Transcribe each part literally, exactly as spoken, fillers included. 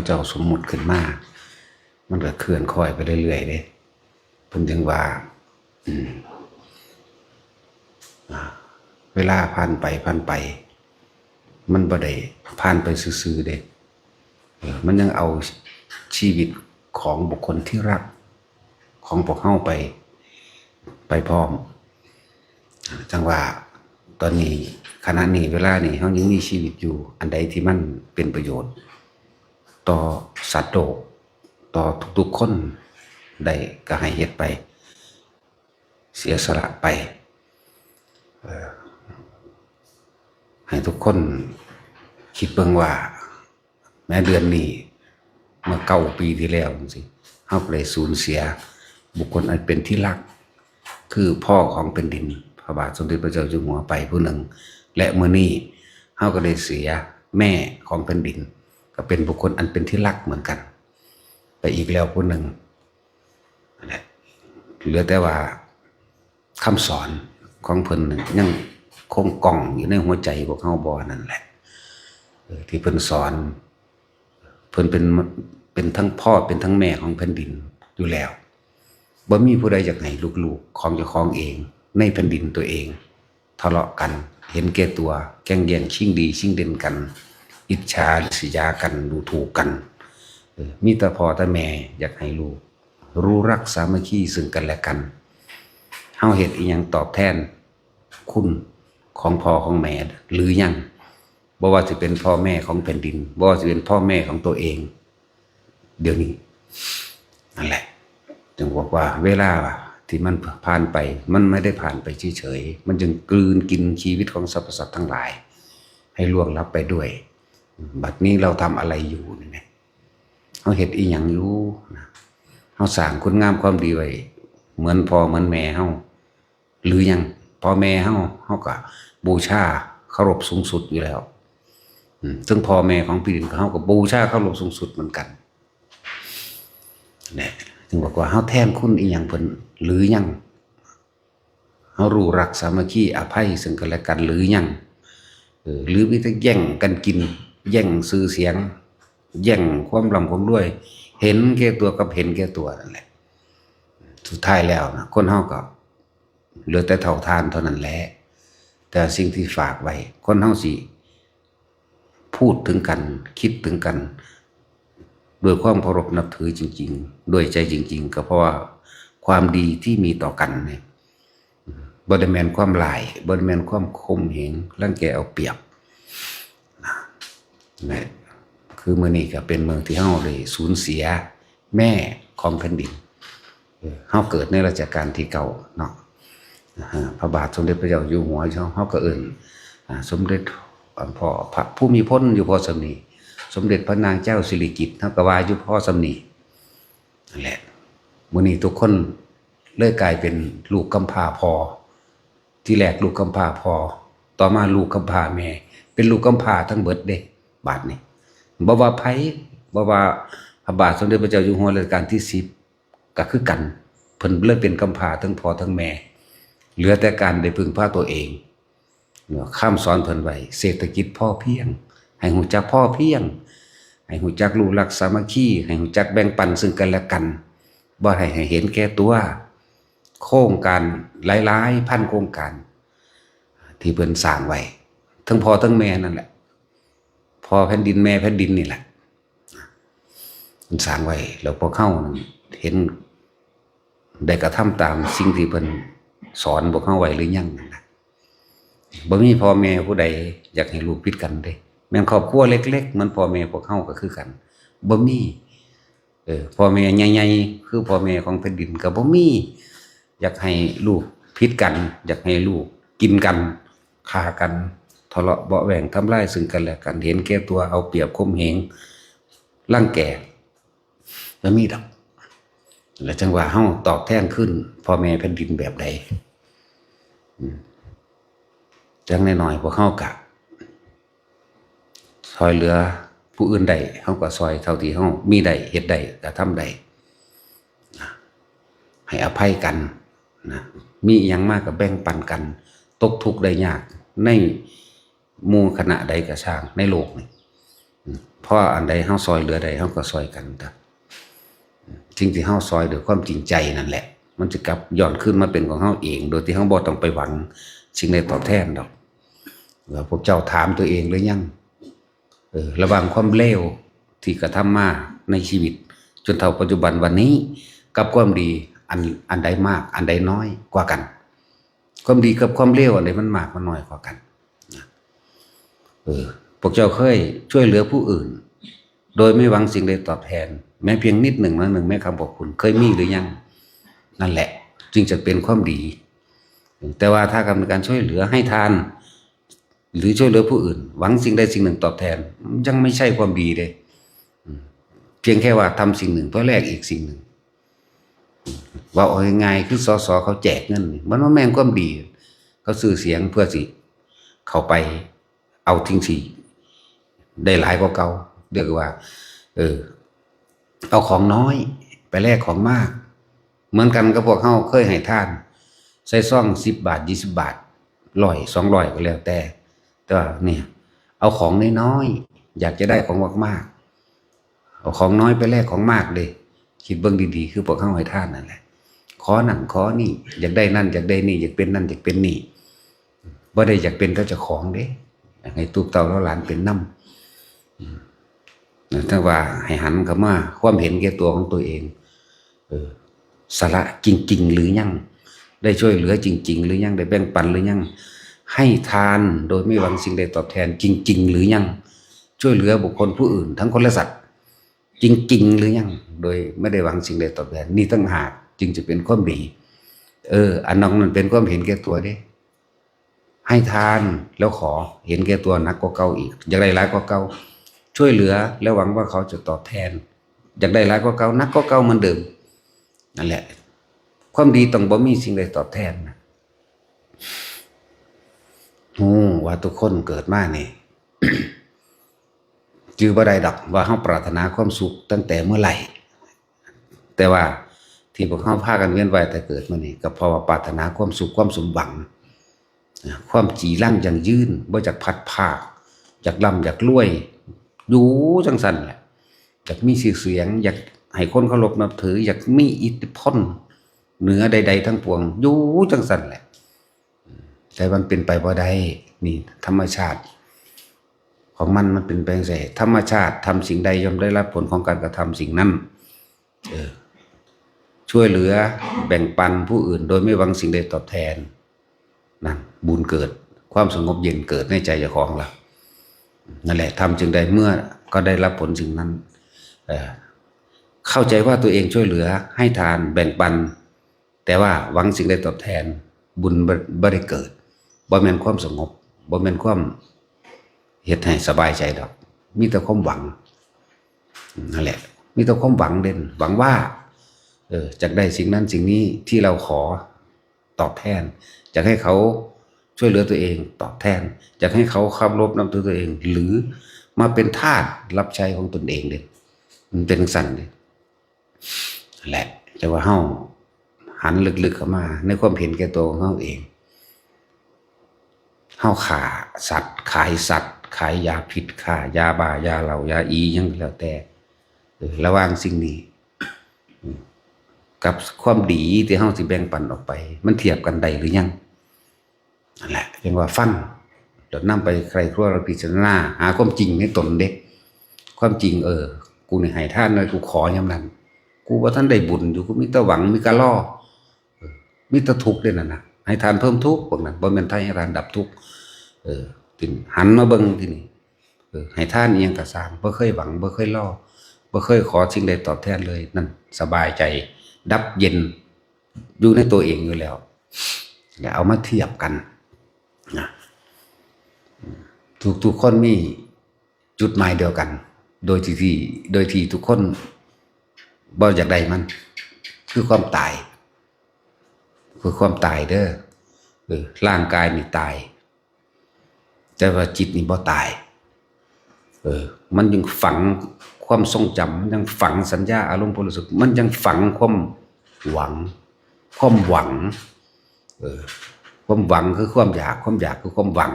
เจ้าสมมุติขึ้นมา มันก็เคลื่อนค่อยไปเรื่อยๆเด้ เพิ่นจึงว่า อืม อ่า เวลาผ่านไปผ่านไป มันบ่ได้ผ่านไปซื่อๆเด้ เออ มันยังเอาชีวิตของบุคคลที่รักของพวกเฮาไป ไปพร้อม จั่งว่าตอนนี้ ขณะนี้ เวลานี้ เฮายังมีชีวิตอยู่ อันใดที่มันเป็นประโยชน์ต่อสัตว์โลก ต่อทุกๆคนได้ ก็ให้เฮ็ดไป เสียสละไป เอ่อ ให้ทุกคนคิดเบิ่งว่า แม้เดือนนี้ เมื่อเก้าปีที่แล้วจั่งซี้ เฮาก็ได้สูญเสียบุคคลอันเป็นที่รัก คือพ่อของแผ่นดิน พระบาทสมเด็จพระเจ้าอยู่หัวไปผู้หนึ่ง และมื้อนี้เฮาก็ได้เสียแม่ของแผ่นดิน ก็เป็นบุคคลอันเป็นที่รักเหมือนกัน ไปอีกแล้วผู้หนึ่ง นั่นแหละ เหลือแต่ว่าคำสอนของเพิ่นนั่นยังคงก้องอยู่ในหัวใจพวกเฮาบ่ นั่นแหละ เออ ที่เพิ่นสอน เพิ่นเป็น เป็นทั้งพ่อเป็นทั้งแม่ของแผ่นดินอยู่แล้ว บ่มีผู้ใดอยากให้ลูกๆของเจ้าของเอง ในแผ่นดินตัวเอง ทะเลาะกัน เห็นแก่ตัว แก่งแย่งชิงดีชิงเด่นกัน อิจฉาริษยากัน ดูถูกกัน เออ มีแต่พ่อแต่แม่อยากให้ลูกรู้รักสามัคคีซึ่งกันและกัน เฮาเฮ็ดอิหยังตอบแทนคุณของพ่อของแม่หรือยัง บ่ว่าสิเป็นพ่อแม่ของแผ่นดิน บ่ว่าสิเป็นพ่อแม่ของตัวเอง เดี๋ยวนี้ นั่นแหละ จึงบอกว่าเวลาที่มันผ่านไป มันไม่ได้ผ่านไปเฉยๆ มันจึงกลืนกินชีวิตของสรรพสัตว์ทั้งหลาย ให้ล่วงลับไปด้วย บัดนี้เราทำอะไรอยู่นี่นะ เฮาเฮ็ดอีหยังอยู่นะ เฮาสร้างคุณงามความดีไว้ เหมือนพ่อเหมือนแม่เฮา หรือยัง พ่อแม่เฮา เฮาก็บูชาเคารพสูงสุดอยู่แล้ว อืม ซึ่งพ่อแม่ของแผ่นดินก็ เฮาก็บูชาเคารพสูงสุดเหมือนกัน เนี่ย จึงบอกว่าเฮาแทนคุณอีหยังเพิ่นหรือยัง เฮารู้รักสามัคคีอภัยซึ่งกันและกันหรือยัง เออ หรือมีแต่แย่งกันกิน แย่งชื่อเสียง แย่งความร่ำความรวย เห็นแก่ตัวกับเห็นแก่ตัวนั่นแหละ สุดท้ายแล้วนะ คนเฮาก็เหลือแต่เท่าทานเท่านั้นแหละ แต่สิ่งที่ฝากไว้ คนเฮาสิพูดถึงกัน คิดถึงกัน ด้วยความเคารพนับถือจริงๆ ด้วยใจจริงๆ ก็เพราะว่าความดีที่มีต่อกันเนี่ย บ่ได้แม่นความร้าย บ่ได้แม่นความข่มเหง รังแกเอาเปรียบ นะ นี่ คือมื้อนี้ก็เป็นมื้อที่เฮาได้สูญเสียแม่ของแผ่นดิน เออ เฮาเกิดในรัชกาลที่เก้าเนาะ อ่า พระบาทสมเด็จพระเจ้าอยู่หัว เฮาก็เอิ้น อ่า สมเด็จ อ่า พ่อพระภูมิพลอยู่พอส่ำนี้ สมเด็จพระนางเจ้าสิริกิติ์ เฮาก็ว่าอยู่พอส่ำนี้ นั่นแหละ มื้อนี้ทุกคนเลยกลายเป็นลูกกำพร้าพ่อ ที่แรกลูกกำพร้าพ่อ ต่อมาลูกกำพร้าแม่ เป็นลูกกำพร้าทั้งเบิดเด้ บาดนี้ บ่ว่าไผ บ่ว่าพระบาทสมเด็จพระเจ้าอยู่หัวรัชกาลที่สิบ ก็คือกัน เพิ่นเลยเป็นกำพร้าทั้งพ่อทั้งแม่ เหลือแต่การได้พึ่งพาตัวเอง เนี่ย คำสอนเพิ่นไว้ เศรษฐกิจพอเพียง ให้รู้จักพอเพียง ให้รู้จักรู้รักสามัคคี ให้รู้จักแบ่งปันซึ่งกันและกัน บ่ให้ ให้เห็นแก่ตัว โครงการหลายๆพันโครงการ ที่เพิ่นสร้างไว้ ทั้งพ่อทั้งแม่นั่นแหละ พ่อแผ่นดินแม่แผ่นดินนี่แหละ เพิ่นสร้างไว้ แล้วพวกเฮานั้นเห็น ได้กระทำตามสิ่งที่เพิ่นสอนพวกเฮาไว้หรือยังนั่นนะ บ่มีพ่อแม่ผู้ใดอยากให้ลูกผิดกันเด้ แม้นครอบครัวเล็กๆ เหมือนพ่อแม่พวกเฮาก็คือกัน บ่มี เออ พ่อแม่ใหญ่ๆ คือพ่อแม่ของแผ่นดินก็บ่มี อยากให้ลูกผิดกัน อยากให้ลูกกินกัน ฆ่ากัน ทะเลาะเบาะแว้ง ทำลายซึ่งกันและกัน เห็นแก่ตัว เอาเปรียบข่มเหง รังแก บ่มีดอก แล้วจั่งว่าเฮาตอบแทนคืนพ่อแม่แผ่นดินแบบใด อืม จั่งน้อยๆ พวกเฮากะ ซ่อยเหลือผู้อื่นได้ เฮาก็ซ่อยเท่าที่เฮามีได้ เฮ็ดได้ กระทำได้ นะ ให้อภัยกัน นะ มีอิหยังมาก็แบ่งปันกัน ตกทุกข์ได้ยาก ในหมู่คณะใดก็ซ่าง ในโลกนี่ อืม พออันใดเฮาซอยเหลือได้ เฮาก็ซอยกันจ้ะ สิ่งที่เฮาซอยด้วยความจริงใจนั่นแหละ มันจะกลับย้อนคืนมาเป็นของเฮาเอง โดยที่เฮาบ่ต้องไปหวังสิ่งใดตอบแทนดอก แล้วพวกเจ้าถามตัวเองหรือยัง เออ ระหว่างความเลวที่กระทำมาในชีวิต จนเท่าปัจจุบันวันนี้ กับความดี อัน อันใดมาก อันใดน้อยกว่ากัน ความดีกับความเลวอันใดมันมากมันน้อยกว่ากันนะ เออ พวกเจ้าเคยช่วยเหลือผู้อื่น โดยไม่หวังสิ่งใดตอบแทน แม้เพียงนิดหนึ่งน้อยหนึ่ง แม้คำขอบคุณ เคยมีหรือยัง นั่นแหละ จึงจะเป็นความดี แต่ว่าถ้าการเป็นการช่วยเหลือให้ทาน หรือช่วยเหลือผู้อื่น หวังสิ่งใดสิ่งหนึ่งตอบแทน ยังไม่ใช่ความดีเลย อืม เพียงแค่ว่าทำสิ่งหนึ่งเพื่อแลกอีกสิ่งหนึ่ง ว่าเอาง่ายๆ คือ สส เขาแจกเงินนี่ มันบ่แม่นความดี เขาซื้อเสียงเพื่อสิเข้าไปเอาสิ่งที่ได้หลายกว่าเก่า เรียกว่า เออ เอาของน้อยไปแลกของมาก เหมือนกันกับพวกเฮาเคยให้ทาน ใส่ซองสิบบาท ยี่สิบบาท ร้อย สองร้อย ก็แล้วแต่ แต่ว่าเนี่ย เอาของน้อยๆ อยากจะได้ของมากๆ เอาของน้อยไปแลกของมากเด้ คิดเบิ่งดีๆ คือพวกเฮาให้ทานนั่นแหละ ขอนั่นขอนี่ อยากได้นั่นอยากได้นี่ อยากเป็นนั่นอยากเป็นนี่ บ่ได้อยากเป็นกับเจ้าของเด้ อยากให้ลูกเต้าเหล่าหลานเป็นนำ อืม นะ ถ้าว่าให้หันเข้ามาความเห็นแก่ตัวของตัวเอง เออ สละจริงๆ หรือยัง ได้ช่วยเหลือจริงๆ หรือยัง ได้แบ่งปันหรือยัง ให้ทานโดยไม่หวังสิ่งใดตอบแทนจริงๆ หรือยัง ช่วยเหลือบุคคลผู้อื่นทั้งคนและสัตว์ จริงๆ หรือยัง โดยไม่ได้หวังสิ่งใดตอบแทน นี่ต่างหากจึงจะเป็นความดี เออ อันนั้นมันเป็นความเห็นแก่ตัวเด้ ให้ทานแล้วขอ เห็นแก่ตัวหนักกว่าเก่าอีก อยากได้หลายกว่าเก่า ช่วยเหลือแล้วหวังว่าเขาจะตอบแทน อยากได้หลายกว่าเก่า หนักกว่าเก่าเหมือนเดิม นั่นแหละ ความดีต้องบ่มีสิ่งใดตอบแทนนะ ฮู้ว่าทุกคนเกิดมานี่ จื่อบ่ได้ดอกว่าเฮาปรารถนาความสุขตั้งแต่เมื่อไหร่ แต่ว่าที่พวกเฮาพากันเวียนว่ายตายเกิดมานี่ ก็เพราะว่าปรารถนาความสุข ความสมหวัง ความจีรังยั่งยืน บ่อยากพลัดพราก อยากร่ำอยากรวย อยู่จังซั่นแหละ อยากมีชื่อเสียง อยากให้คนเคารพนับถือ อยากมีอิทธิพลเหนือใดๆ ทั้งปวง อยู่จังซั่นแหละ แต่มันเป็นไปบ่ได้ นี่ธรรมชาติของมัน มันเป็นไปจั่งซี้ ธรรมชาติทำสิ่งใดย่อมได้รับผลของการกระทำสิ่งนั้น เออ ช่วยเหลือแบ่งปันผู้อื่นโดยไม่หวังสิ่งใดตอบแทน นั่นบุญเกิด ความสงบเย็นเกิดในใจเจ้าของละ นั่นแหละ ทำสิ่งใดเมื่อก็ได้รับผลสิ่งนั้น เออ เข้าใจว่าตัวเองช่วยเหลือ ให้ทาน แบ่งปัน แต่ว่าหวังสิ่งใดตอบแทน บุญบ่ บ่ได้เกิด บ่แม่นความสงบ บ่แม่นความเฮ็ดให้สบายใจดอก มีแต่ความหวัง นั่นแหละ มีแต่ความหวังเด่น หวังว่า เออ อยากได้สิ่งนั้นสิ่งนี้ที่เราขอตอบแทน อยากให้เขาช่วยเหลือตัวเองตอบแทน อยากให้เขาเคารพนับถือตัวเอง หรือมาเป็นทาสรับใช้ของตนเองเด่น มันเป็นจั่งซั่นเด้ แหละ แต่ว่าเฮาหันลึกๆ เข้ามาในความเห็นแก่ตัวของเฮาเอง เฮาฆ่าสัตว์ ขายสัตว์ ขายยาพิษ ค้ายาบ้า ยาเหล้า ยาอีหยังก็แล้วแต่ เออ ระหว่างสิ่งนี้ อืม กับความดีที่เฮาสิแบ่งปันออกไป มันเทียบกันได้หรือยัง นั่นแหละ จั่งว่าฟัง แล้วนำไปใคร่ครวญและพิจารณา หาความจริงในตนเด้ ความจริง เออ กูนี่ให้ทานหน่อย กูขอยามนั้น กูบ่ทันได้บุญอยู่ กูมีแต่หวัง มีกะลอ เออ มีแต่ทุกข์เด้นั่นน่ะ ให้ทานเพิ่มทุกข์ พวกนั้น บ่แม่นให้ทานดับทุกข์ เออ ทีนี้หันมาเบิ่งทีนี้ เออ ให้ทานอิหยังก็ซ่าง บ่เคยหวัง บ่เคยรอ บ่เคยขอสิ่งใดตอบแทนเลย นั่นสบายใจ ดับเย็น อยู่ในตัวเองอยู่แล้ว แล้วเอามาเทียบกันนะ ทุกๆ คนมีจุดหมายเดียวกัน โดยที่ ที่ โดยที่ทุกคนบ่อยากได้มัน คือความตาย คือความตายเด้อ เออ ร่างกายนี่ตาย แต่ว่าจิตนี่บ่ตาย เออ มันยังฝังความทรงจำ มันยังฝังสัญญาอารมณ์ความรู้สึก มันยังฝังความหวัง ความหวัง เออ ความหวังคือความอยาก ความอยากคือความหวัง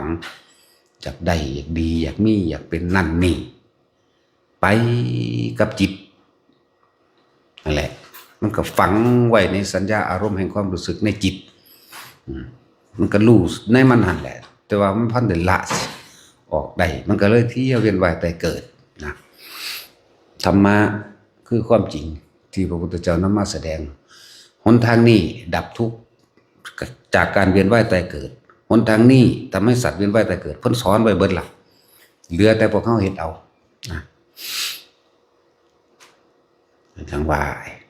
อยากได้ อยากดี อยากมี อยากเป็นนั่นนี่ ไปกับจิตนั่นแหละ มันก็ฝังไว้ในสัญญาอารมณ์แห่งความรู้สึกในจิต อืม มันก็รู้ในมันหั่นแหละ แต่ว่ามันพันได้ละออกได้ มันก็เลยเที่ยวเวียนว่ายตายเกิดนะ ธรรมะคือความจริงที่พระพุทธเจ้านำมาแสดง หนทางนี้ดับทุกข์จากการเวียนว่ายตายเกิด หนทางนี้ทำให้สัตว์เวียนว่ายตายเกิด เพิ่นสอนไว้เบิดละ เหลือแต่พวกเฮาเฮ็ดเอานะ จั่งว่า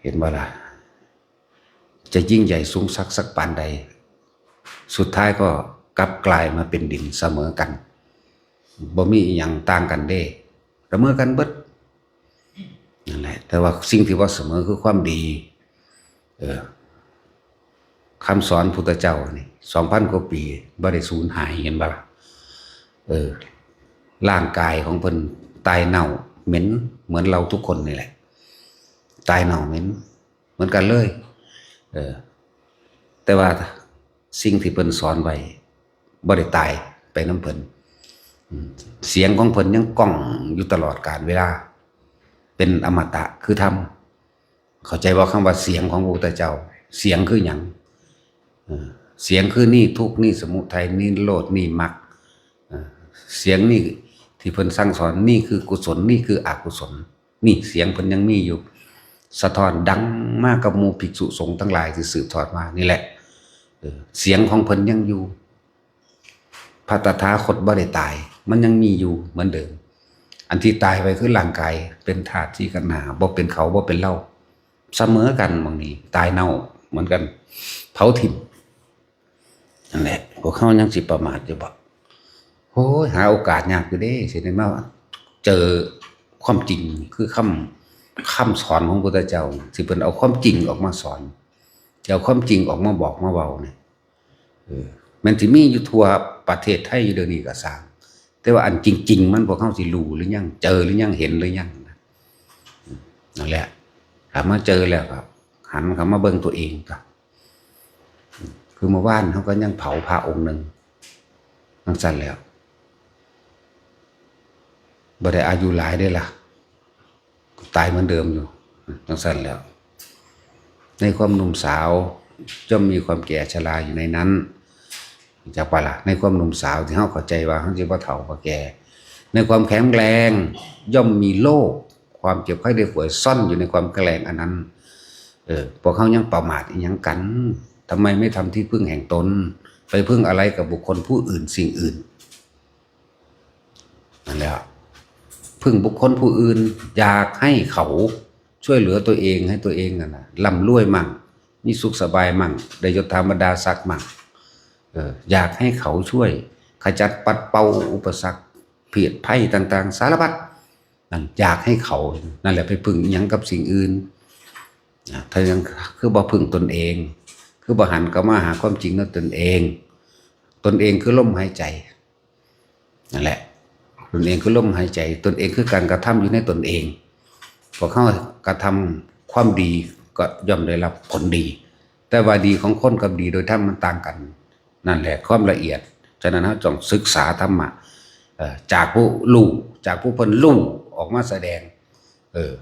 เห็นบ่ล่ะ จะยิ่งใหญ่สูงสักสักปานใด สุดท้ายก็กลับกลายมาเป็นดินเสมอกัน บ่มีอิหยังต่างกันเด้ เสมอกันเบิด นั่นแหละ แต่ว่าสิ่งที่บ่เสมอคือความดี เออ คำสอนพุทธเจ้านี่ สองพันกว่าปี บ่ได้สูญหาย เห็นบ่ล่ะ เออ ร่างกายของเพิ่นตายเน่าเหม็นเหมือนเราทุกคนนี่แหละ ตายเน่าเหม็นเหมือนกันเลย เออ แต่ว่าสิ่งที่เพิ่นสอนไว้บ่ได้ตายไปนำเพิ่น อืม เสียงของเพิ่นยังก้องอยู่ตลอดกาลเวลา เป็นอมตะคือธรรม เข้าใจว่าคำว่าเสียงของพระพุทธเจ้า เสียงคือหยัง เออ เสียงคือนี่ทุกข์ นี่สมุทัย นี่นิโรธ นี่มรรค เออ เสียงนี่ที่เพิ่นสั่งสอน นี่คือกุศล นี่คืออกุศล นี่เสียงเพิ่นยังมีอยู่ สะท้อนดังมากับหมู่ภิกษุสงฆ์ทั้งหลายที่สืบทอดมานี่แหละ เออ เสียงของเพิ่นยังอยู่ พระตถาคตบ่ได้ตาย มันยังมีอยู่เหมือนเดิม อันที่ตายไปคือร่างกาย เป็นธาตุสี่ขันธ์ห้า บ่เป็นเขา บ่เป็นเรา เสมอกันหม่องนี้ ตายเน่าเหมือนกัน เผาถิ่ม นั่นแหละ พวกเฮายังสิประมาทอยู่บ่ โอ้ย หาโอกาสยากอยู่เด้ สิได้มาเจอความจริง คือคำ คำสอนของพระพุทธเจ้า สิเพิ่นเอาความจริงออกมาสอน สิเอาความจริงออกมาบอกมาเว้าเนี่ย เออ แม่นสิมีอยู่ทั่วประเทศไทยอยู่เดี๋ยวนี้ก็ซ่าง แต่ว่าอันจริงๆมันพวกเฮาสิรู้หรือยัง เจอหรือยัง เห็นหรือยังนะ นั่นแหละ ถ้ามาเจอแล้วก็หันเข้ามาเบิ่งตัวเองก็ คือเมื่อวานเฮาก็ยังเผาพระองค์หนึ่ง จั่งซั้นแล้ว บ่ได้อายุหลายเด้ล่ะ ตายเหมือนเดิมอยู่ จั่งซั้นแล้ว ในความหนุ่มสาวย่อมมีความแก่ชราอยู่ในนั้น จักว่าล่ะ ในความหนุ่มสาวที่เฮาเข้าใจว่าเฮาสิบ่เฒ่าบ่แก่ ในความแข็งแรงย่อมมีโรค ความเจ็บไข้ได้ป่วยซ่อนอยู่ในความแข็งแรงอันนั้น เออ พวกเฮายังประมาทอีหยังกัน ทำไมไม่ทำที่พึ่งแห่งตน ไปพึ่งอะไรกับบุคคลผู้อื่นสิ่งอื่น นั่นแหละ พึ่งบุคคลผู้อื่น อยากให้เขาช่วยเหลือตัวเอง ให้ตัวเองนั่นน่ะร่ำรวยมั่ง มีสุขสบายมั่ง ได้ยศถาบรรดาศักดิ์มั่ง เออ อยากให้เขาช่วยขจัดปัดเป่าอุปสรรค เพศภัยต่างๆ สารพัด นั่นอยากให้เขา นั่นแหละไปพึ่งอิหยังกับสิ่งอื่นนะ ถ้ายังคือบ่พึ่งตนเอง คือบ่หันกลับมาหาความจริงด้วยตนเอง ตนเองคือลมหายใจ นั่นแหละ ตนเองคือลมหายใจ ตนเองคือการกระทำอยู่ในตนเอง พวกเขากระทำความดีก็ย่อมได้รับผลดี แต่ว่าดีของคนกับดีโดยธรรมมันต่างกัน นั่นแหละความละเอียด ฉะนั้นเราต้องศึกษาธรรมะ เอ่อ จากผู้รู้ จากผู้เพิ่นรู้ออกมาแสดง เออ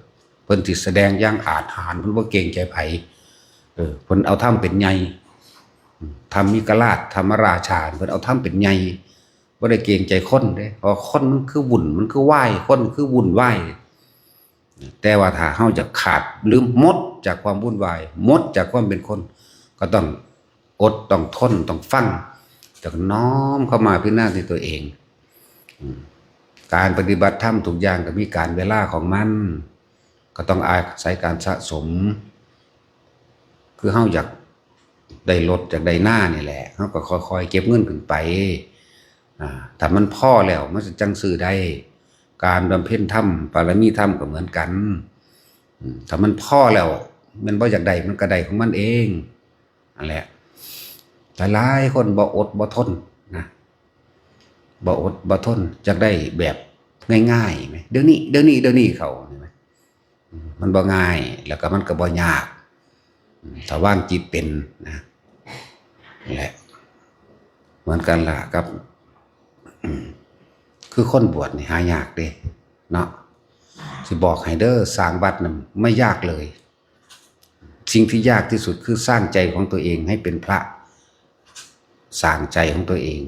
เพิ่นสิแสดงอย่างอาจหาญ เพิ่นบ่เกรงใจไผ เออ เพิ่นเอาธรรมเป็นใหญ่ ธรรมมิกราช ธรรมราชา เพิ่นเอาธรรมเป็นใหญ่ บ่ได้เกรงใจคนเด้ เพราะคนมันคือวุ่น มันคือวาย คนคือวุ่นวาย แต่ว่าถ้าเฮาจะขาดหรือหมดจากความวุ่นวาย หมดจากความเป็นคน ก็ต้องอด ต้องทน ต้องฟัง ต้องน้อมเข้ามาพิจารณาในตัวเอง อืม การปฏิบัติธรรมทุกอย่างก็มีกาลเวลาของมัน ก็ต้องอาศัยการสะสม คือเฮาอยากได้รถ อยากได้นานี่แหละ เฮาก็ค่อยๆเก็บเงินขึ้นไป อ่า ถ้ามันพอแล้ว มันสิจั่งซื้อได้ การบำเพ็ญธรรม บารมีธรรมก็เหมือนกัน อืม ถ้ามันพอแล้ว มันบ่อยากได้ มันก็ได้ของมันเอง นั่นแหละ หลายๆคนบ่อดบ่ทนนะ บ่อดบ่ทน อยากได้แบบง่ายๆไหม เดี๋ยวนี้ เดี๋ยวนี้ เดี๋ยวนี้เขา เห็นไหม อืม มันบ่ง่าย แล้วก็มันก็บ่ยาก อืม ถ้าวางจิตเป็นนะ นั่นแหละ เหมือนกันล่ะครับ อืม คือคนบวชนี่หายากเด้ เนาะ จะบอกให้เด้อ สร้างวัดนั้นไม่ยากเลย สิ่งที่ยากที่สุดคือสร้างใจของตัวเองให้เป็นพระ สร้างใจของตัวเอง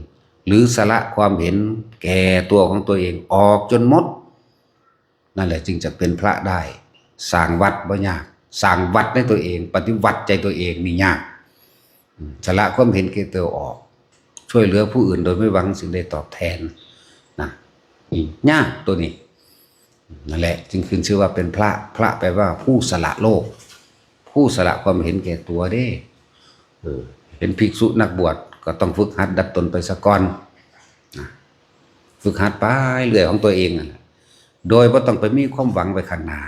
หรือสละความเห็นแก่ตัวของตัวเองออกจนหมด นั่นแหละจึงจะเป็นพระได้ สร้างวัดบ่ยาก สร้างวัดในตัวเอง ปฏิวัติใจตัวเองนี่ยาก อืม สละความเห็นแก่ตัวออก ช่วยเหลือผู้อื่นโดยไม่หวังสิ่งใดตอบแทน นะ นี่ยากตัวนี้ นั่นแหละ จึงขึ้นชื่อว่าเป็นพระ พระแปลว่าผู้สละโลก ผู้สละความเห็นแก่ตัวเด้ เออ เป็นภิกษุนักบวชก็ต้องฝึกหัดดัดตนไปซะก่อน นะ ฝึกหัดไปเรื่อยของตัวเองนั่นแหละ โดยบ่ต้องไปมีความหวังไว้ข้างหน้า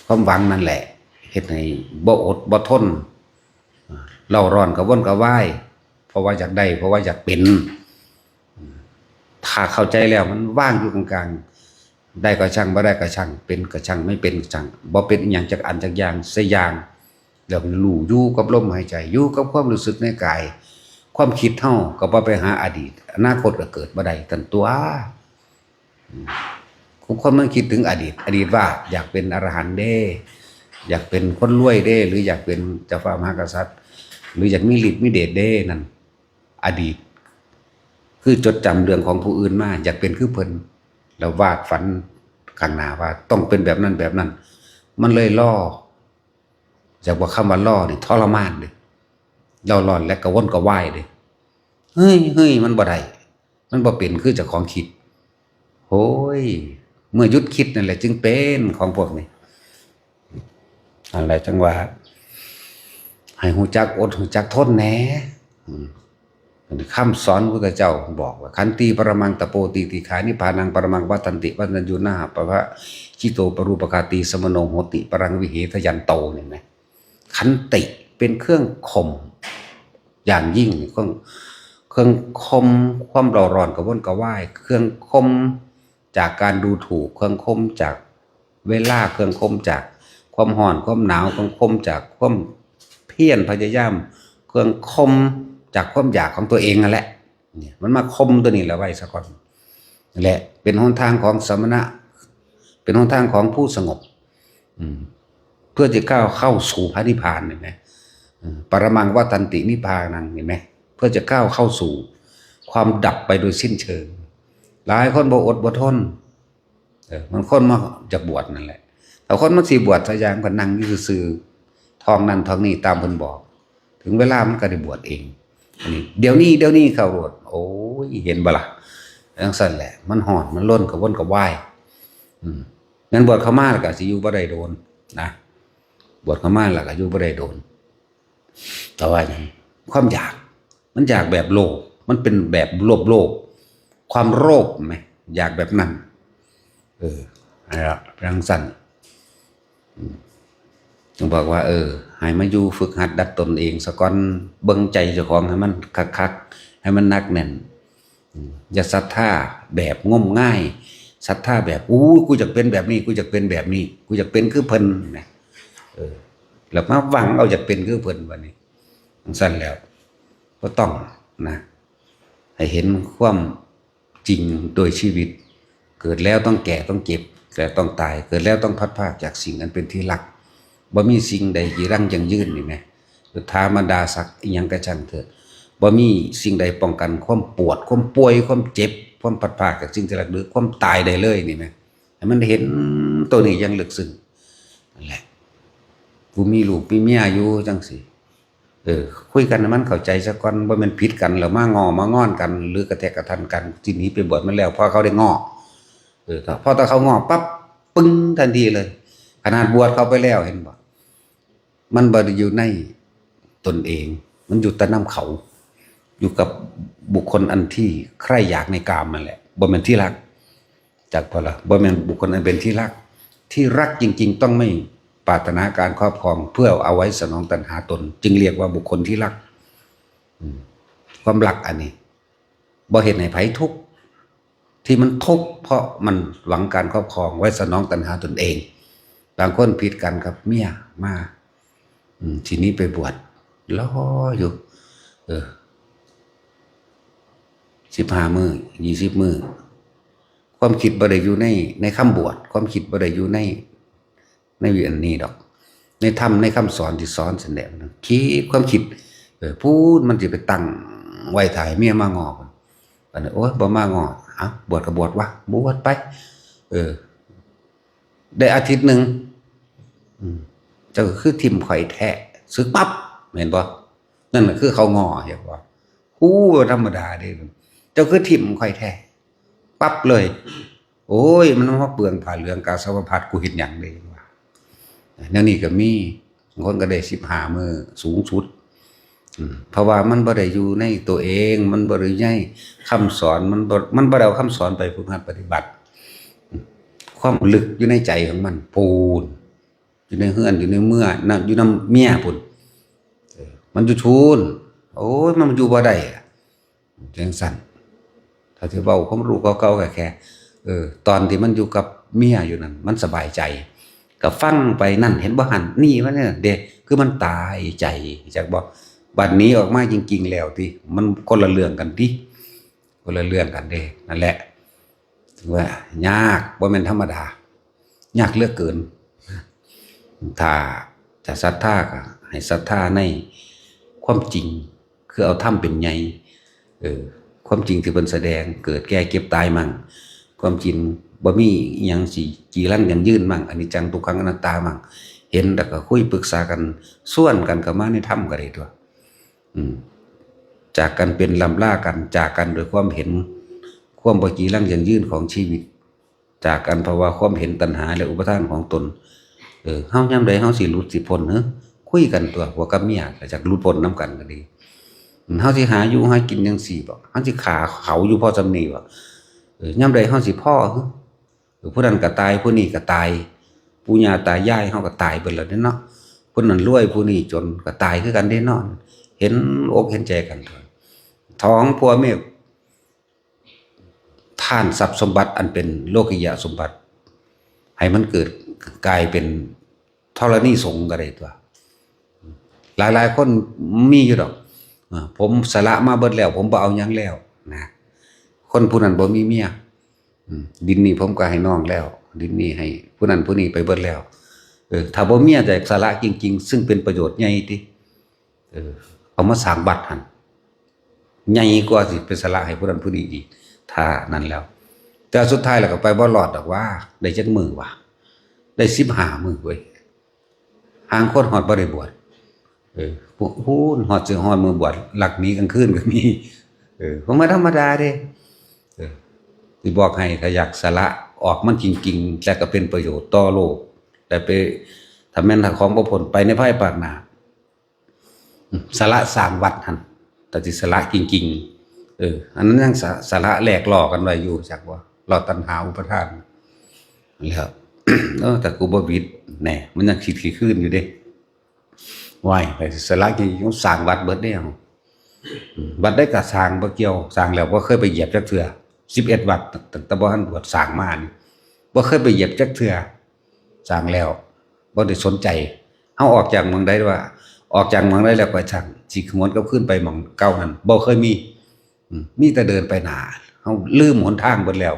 ความหวังนั่นแหละเฮ็ดให้บ่อดบ่ทน เร่าร้อนกระวนกระวาย เพราะว่าอยากได้ เพราะว่าอยากเป็น ถ้าเข้าใจแล้วมันว่างอยู่กลางๆ ได้ก็ช่าง บ่ได้ก็ช่าง เป็นก็ช่าง ไม่เป็นก็ช่าง บ่เป็นอิหยังจักอันจักอย่างสักอย่าง แล้วรู้อยู่กับลมหายใจ อยู่กับความรู้สึกในกาย ความคิดเฮาก็บ่ไปหาอดีต อนาคตก็เกิดบ่ได้ ตันตัว อืม คนมันคิดถึงอดีต อดีตว่าอยากเป็นอรหันต์เด้ อยากเป็นคนรวยเด้ หรืออยากเป็นเจ้าฟ้ามหากษัตริย์ หรืออยากมีฤทธิ์มีเดชเด้ นั่น อดีต คือจดจำเรื่องของผู้อื่นมา อยากเป็นคือเพิ่น แล้ววาดฝันข้างหน้าว่าต้องเป็นแบบนั้นแบบนั้น มันเลยรอ จากว่าคำว่ารอนี่ทรมานเด้ เร่าร้อนและกระวนกระวายเด้ เฮ้ย เฮ้ย มันบ่ได้ มันบ่เป็นคือเจ้าของคิด โอ้ย เมื่อหยุดคิดนั่นแหละจึงเป็นของพวกนี้ นั่นแหละจังว่า ให้ฮู้จักอดฮู้จักทนแหน่ อืม คำสอนพระพุทธเจ้าบอกว่า ขันติปรมังตะโปติติขานิพพานังปรมังวัฏฏันติ วัฏฏัญญูนะหะปะพะจิโตปรูปคาตีสมโนโหติปรังวิเหทยันโต เนี่ยนะ ขันติเป็นเครื่องข่มอย่างยิ่ง เครื่อง เครื่องข่มความเร่าร้อนกระวนกระวาย เครื่องข่มจากการดูถูก เครื่องข่มจากเวลา เครื่องข่มจากความร้อน ความหนาว เครื่องข่มจากความเพียรพยายาม เครื่องข่มจากความอยากของตัวเองนั่นแหละ เนี่ย มันมาข่มตัวนี้แหละไว้ซะก่อน และเป็นหนทางของสมณะ เป็นหนทางของผู้สงบ อืม เพื่อจะก้าวเข้าสู่พระนิพพาน เห็นไหม อืม ปรมังวัฏฏันตินิพพานัง เห็นไหม เพื่อจะก้าวเข้าสู่ความดับไปโดยสิ้นเชิง หลายคนบ่อดบ่ทน เออ มันคนมาจะบวชนั่นแหละ แต่คนมันสิบวชซะอย่างก็นั่งอยู่ซื่อๆ ท่องนั่นท่องนี่ตามเพิ่นบอก ถึงเวลามันก็ได้บวชเอง อันนี้ เดี๋ยวนี้ เดี๋ยวนี้เข้าโลด โอ้ย เห็นบ่ล่ะ จั่งซั้นแหละ มันร้อน มันรนกระวนกระวาย อืม งั้นบวชเข้ามาแล้วก็สิอยู่บ่ได้โดนนะ บวชเข้ามาแล้วก็อยู่บ่ได้โดน แต่ว่าหยัง ความอยาก มันอยากแบบโลภ มันเป็นแบบโลภ โลภ ความโลภไหม อยากแบบนั้น เออ นั่นล่ะ จั่งซั้น อืม จึงบอกว่า เออ ให้มาอยู่ฝึกหัดดัดตนเองซะก่อน เบิ่งใจเจ้าของให้มันคักๆ ให้มันหนักแน่น อืม อย่าศรัทธาแบบงมงาย ศรัทธาแบบ อู้ กูอยากเป็นแบบนี้ กูอยากเป็นแบบนี้ กูอยากเป็นคือเพิ่นนะ เออ แล้วมาหวังเอาอยากเป็นคือเพิ่นบัดนี้ จั่งซั้นแล้ว บ่ต้องนะ ให้เห็นความจริงโดยชีวิต เกิดแล้วต้องแก่ ต้องเจ็บ และต้องตาย เกิดแล้วต้องพลัดพรากจากสิ่งอันเป็นที่รัก บ่มีสิ่งใดจีรังยั่งยืน นี่แหม ยศถาบรรดาศักดิ์อิหยังก็ช่างเถอะ บ่มีสิ่งใดป้องกันความปวด ความป่วย ความเจ็บ ความพลัดพรากจากสิ่งที่รัก หรือความตายได้เลย นี่แหม ให้มันเห็นตัวนี้อย่างลึกซึ้ง นั่นแหละ ผู้มีลูกมีเมียอยู่จั่งซี้ เออ คุยกันให้มันเข้าใจซะก่อน บ่แม่นผิดกันแล้วมาง้อมางอนกัน หรือกระแทกกระทันกัน ที่หนีไปบวชมาแล้ว พอเขาได้ง้อ เออ พอแต่เขาง้อปั๊บ ปึ้ง ทันทีเลย ขนาดบวชเข้าไปแล้ว เห็นบ่ มันบ่ได้อยู่ในตนเอง มันอยู่แต่นำเขา อยู่กับบุคคลอันที่ใคร่อยากในกามนั่นแหละ บ่แม่นที่รัก จักบ่ล่ะ บ่แม่นบุคคลอันเป็นที่รัก ที่รักจริงๆ ต้องไม่ปรารถนาการครอบครองเพื่อเอาไว้สนองตัณหาตน จึงเรียกว่าบุคคลที่รัก อืม ความรักอันนี้ บ่เฮ็ดให้ไผทุกข์ ที่มันทุกข์เพราะมันหวังการครอบครองไว้สนองตัณหาตนเอง บางคนผิดกันกับเมียมา อืม ทีนี้ไปบวช รออยู่ เออ สิบห้ามื้อ ยี่สิบมื้อ ความคิดบ่ได้อยู่ในในคำบวช ความคิดบ่ได้อยู่ในในอันนี้ดอก ในธรรมในคำสอนที่สอนซั่นแหละ คิดความคิด เออ พู้นมันสิไปตั้งไว้ถ่ายเมียมาง้อ อันนี้ โอ๊ย บ่มาง้อ เอ้า บวชก็บวชวะ บวชไป เออ ได้อาทิตย์หนึ่ง อืม เจ้าคือถิ่มข่อยแท้ สึกปั๊บ เห็นบ่ นั่นน่ะคือเขาง้อ เห็นบ่ อู้ ธรรมดาเด้ เจ้าคือถิ่มข่อยแท้ ปั๊บเลย โอ้ย มันมาเปลืองผ้าเหลืองกาสาวพัสต์ กูเฮ็ดหยังเด้ ว่า แนวนี้ก็มี บางคนก็ได้สิบห้ามื้อสูงสุด อืม เพราะว่ามันบ่ได้อยู่ในตัวเอง มันบ่ได้อยู่ในคำสอน มันบ่ มันบ่ได้เอาคำสอนไปฝึกหัดปฏิบัติ ความลึกอยู่ในใจของมัน พู้น อยู่ในเฮือน อยู่ในเมือ นะ อยู่นำเมียพู้น เออ มันอยู่พู้น โอ้ย มันอยู่บ่ได้อะ จั่งซั้น ถ้าสิเว้าความรู้เก่าๆ ก็แค่ เออ ตอนที่มันอยู่กับเมียอยู่นั่น มันสบายใจ ก็ฟังไปนั่น เห็นบ่หั่น นี่มันเนี่ยเด้ คือมันตายใจ จักบ่ บัดนี้ออกมาจริงๆ แล้วติ มันคนละเรื่องกันติ คนละเรื่องกันเด้ นั่นแหละ ถือว่ายาก บ่แม่นธรรมดา ยากเหลือเกิน ถ้าจะศรัทธาก็ให้ศรัทธาในความจริง คือเอาธรรมเป็นใหญ่ เออ ความจริงที่เพิ่นแสดง เกิดแก่เจ็บตายมั่ง ความจริงบ่มีอิหยังสิจีรังยั่งยืนมั่ง อนิจจังทุกขังอนัตตามั่ง เห็นแล้วก็คุยปรึกษากัน ชวนกันเข้ามาในธรรมก็ได้ตั๊ว อืม จากกันเป็นล่ำลากัน จากกันโดยความเห็น ความบ่จีรังยั่งยืนของชีวิต จากกันเพราะว่าความเห็นตัณหาและอุปาทานของตน เออ เฮายามใดเฮาสิหลุดสิพ้น เฮ้อ คุยกันตั๊ว ผัวกับเมีย ก็อยากหลุดพ้นนำกันก็ดี อืม เฮาสิหาอยู่หากินจั่งซี้บ่ เฮาสิฆ่าเขาอยู่พอส่ำนี้บ่ เออ ยามใดเฮาสิพอ เฮ้อ เออ ผู้นั้นก็ตาย ผู้นี้ก็ตาย ปู่ย่าตายายเฮาก็ตายเบิดแล้วเด้เนาะ ผู้นั้นรวย ผู้นี้จน ก็ตายคือกันเด้เนาะ เห็นอกเห็นใจกันเถาะ ถวงผัวเมีย ทานทรัพย์สมบัติอันเป็นโลกิยะสมบัติ ให้มันเกิดกลายเป็นธรณีสงฆ์ก็ได้ตั๊ว หลายๆ คนมีอยู่ดอก อ่า ผมสละมาเบิดแล้ว ผมบ่เอาหยังแล้ว นะ คนผู้นั้นบ่มีเมีย อืม ดินนี้ผมก็ให้น้องแล้ว ดินนี้ให้ผู้นั้นผู้นี้ไปเบิดแล้ว เออ ถ้าบ่มีแต่สละจริงๆ ซึ่งเป็นประโยชน์ใหญ่ติ เออ เอามาสร้างวัดหั่น ใหญ่กว่าสิไปสละให้ผู้นั้นผู้นี้อีก ถ้านั่นแล้ว แต่สุดท้ายแล้วก็ไปบ่รอดดอกว่า ได้จักมื้อวะ ได้สิบห้ามื้อเว้ย ห่างคนฮอดบ่ได้บวช เออ พู้น ฮอดสิฮอดมื้อบวช ลักหนีกลางคืนก็มี เออ บ่แม่นธรรมดาเด้ เออ สิบอกให้ ถ้าอยากสละออกมันจริงๆ และก็เป็นประโยชน์ต่อโลก แต่ไป ถ้าแม่นถ้าของบ่พ้นไปในภายภาคหน้า อืม สละสร้างวัดหั่น แต่สิสละจริงๆ เออ อันนั้นยังสะ สละแลกล้อกันไว้อยู่ จักบ่ ล้อตัณหาอุปาทาน แล้ว เออ แต่กูบ่ผิด แหน่ มันยังคิดขี้คืนอยู่เด้ ว้าย ไปสละจริงๆ สร้างวัดเบิดเด้ อืม วัดใดก็สร้างบ่เกี่ยว สร้างแล้วบ่เคยไปเหยียบจักเทื่อ สิบเอ็ดวัด ตั้งแต่บ่ทันบวชสร้างมานี่ บ่เคยไปเหยียบจักเทื่อ สร้างแล้ว บ่ได้สนใจ เฮาออกจากหม่องใดว่า ออกจากหม่องใดแล้วก็ช่าง สิหวนกลับคืนไปหม่องเก่านั่น บ่เคยมี อืม มีแต่เดินไปหน้า เฮาลืมหนทางเบิดแล้ว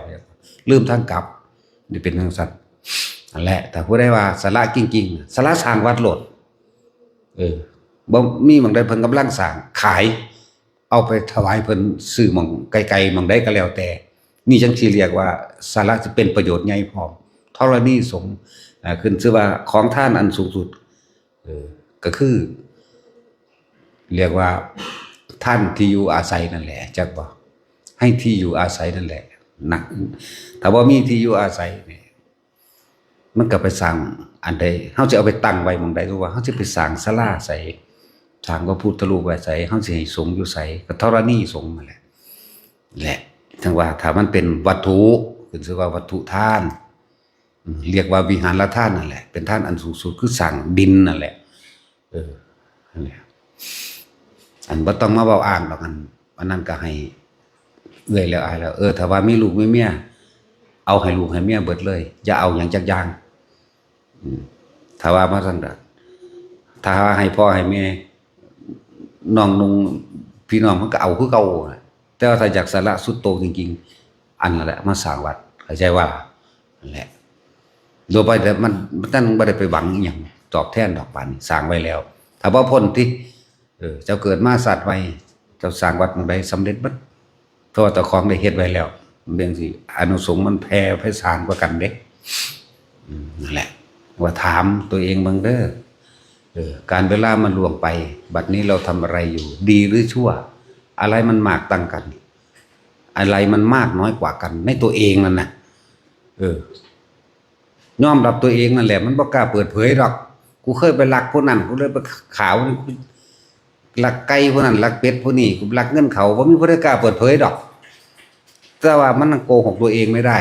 ลืมทางกลับ นี่เป็นจั่งซั้น นั่นแหละ ถ้าผู้ใดว่าสละจริงๆ สละสร้างวัดโลด เออ บ่มีหม่องใดเพิ่นกำลังสร้าง ขาย เอาไปถวายเพิ่น ซื้อหม่องไกลๆ หม่องใดก็แล้วแต่ นี่จั่งสิเรียกว่าสละสิเป็นประโยชน์ใหญ่พร้อม ธรณีสงฆ์ อ่า ขึ้นชื่อว่าของทานอันสูงสุด เออ ก็คือ เรียกว่าทานที่อยู่อาศัยนั่นแหละ จักบ่ ให้ที่อยู่อาศัยนั่นแหละ นะ ถ้าบ่มีที่อยู่อาศัยนี่ มันก็ไปสร้างอันใด เฮาสิเอาไปตั้งไว้หม่องใด หรือว่าเฮาสิไปสร้างศาลาไส สร้างพระพุทธรูปไว้ไส เฮาสิให้สงฆ์อยู่ไส ก็ธรณีสงฆ์นั่นแหละ แหละ จั่งว่าถ้ามันเป็นวัตถุ ขึ้นชื่อว่าวัตถุทาน อืม เรียกว่าวิหารทานนั่นแหละ เป็นทานอันสูงสุด คือสร้างดินนั่นแหละ เออ นั่นแหละ อันบ่ต้องมาเว้าอ้างดอก อัน อันนั้นก็ให้เอื้อยแล้วอ้ายแล้ว เออ ถ้าว่ามีลูกมีเมีย เอาให้ลูกให้เมียเบิดเลย อย่าเอาหยังจักอย่าง อืม ถ้าว่ามาซั่นก็ ถ้าว่าให้พ่อให้แม่ น้องนุ่ง พี่น้องมันก็เอาคือเก่าน่ะ แต่ว่าถ้าอยากสละสุดโต่งจริงๆ อันนั้นแหละมาสร้างวัด ข เข้าใจว่า นั่นแหละ โดยไปแต่มันมันตั้งบ่ได้ไปหวังอีหยังตอบแทนดอก บาดนี้สร้างไว้แล้ว ถ้าบ่พ้นติ เออ เจ้าเกิดมาชาติใหม่ เจ้าสร้างวัดหม่องใดสำเร็จเบิด เพราะว่าเจ้าของได้เฮ็ดไว้แล้ว มันเป็นสิ อานิสงส์มันแผ่ไพศาลกว่ากันเด้ อืม นั่นแหละ ว่าถามตัวเองเบิ่งเด้อ เออ การเวลามันล่วงไป บัดนี้เราทำอะไรอยู่ ดีหรือชั่ว อะไรมันมากต่างกัน อะไรมันมากน้อยกว่ากัน ในตัวเองนั่นน่ะ เออ ยอมรับตัวเองนั่นแหละ มันบ่กล้าเปิดเผยดอก กูเคยไปลักผู้นั้น กูเลยไปฆ่าผู้นี้ กูลักไก่ผู้นั้น ลักเป็ดผู้นี้ กูลักเงินเขา บ่มีผู้ใดกล้าเปิดเผยดอก แต่ว่ามันโกหกตัวเองไม่ได้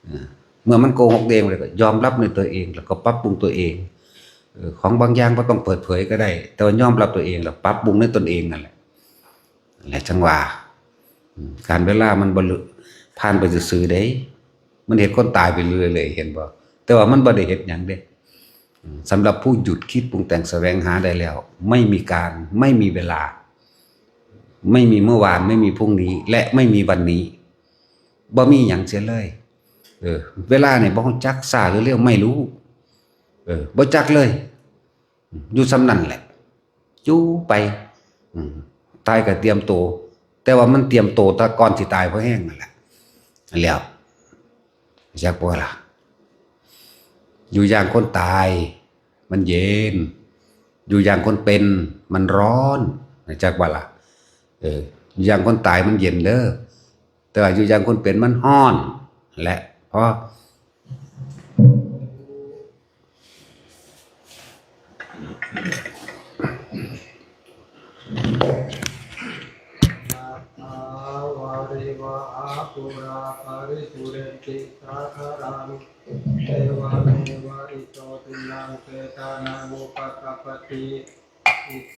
เออ เมื่อมันโกหกตัวเองแล้วก็ยอมรับในตัวเอง แล้วก็ปรับปรุงตัวเอง เออ ของบางอย่างบ่ต้องเปิดเผยก็ได้ แต่ว่ายอมรับตัวเอง แล้วปรับปรุงในตนเองนั่นแหละ นั่นแหละจั่งว่า อืม การเวลามันบ่ผ่านไปซื่อๆเด้ มันเฮ็ดคนตายไปเรื่อยๆ เห็นบ่ แต่ว่ามันบ่ได้เฮ็ดหยังเด้ อืม สำหรับผู้หยุดคิดปรุงแต่งแสวงหาได้แล้ว ไม่มีการ ไม่มีเวลา ไม่มีเมื่อวาน ไม่มีพรุ่งนี้ และไม่มีวันนี้ บ่มีหยังเสียเลย เออ เวลานี่บ่รู้จัก ช้าหรือเร็วไม่รู้ เออ บ่จักเลย อยู่ส่ำนั่นแหละ อยู่ไป อืม ตายก็เตรียมโต แต่ว่ามันเตรียมโตแต่ก่อนสิตายพอแฮงนั่นแหละ แล้ว จักบ่ล่ะ อยู่อย่างคนตาย มันเย็น อยู่อย่างคนเป็น มันร้อน จักบ่ล่ะ เออ อยู่อย่างคนตายมันเย็นเด้อ แต่ว่าอยู่อย่างคนเป็นมันร้อน และพอ ยะถาวาริวะหาปูราปาริปุเรนติสาคารัง เอวะเมวะอิโตตินังเปตานังอุปกัปปติ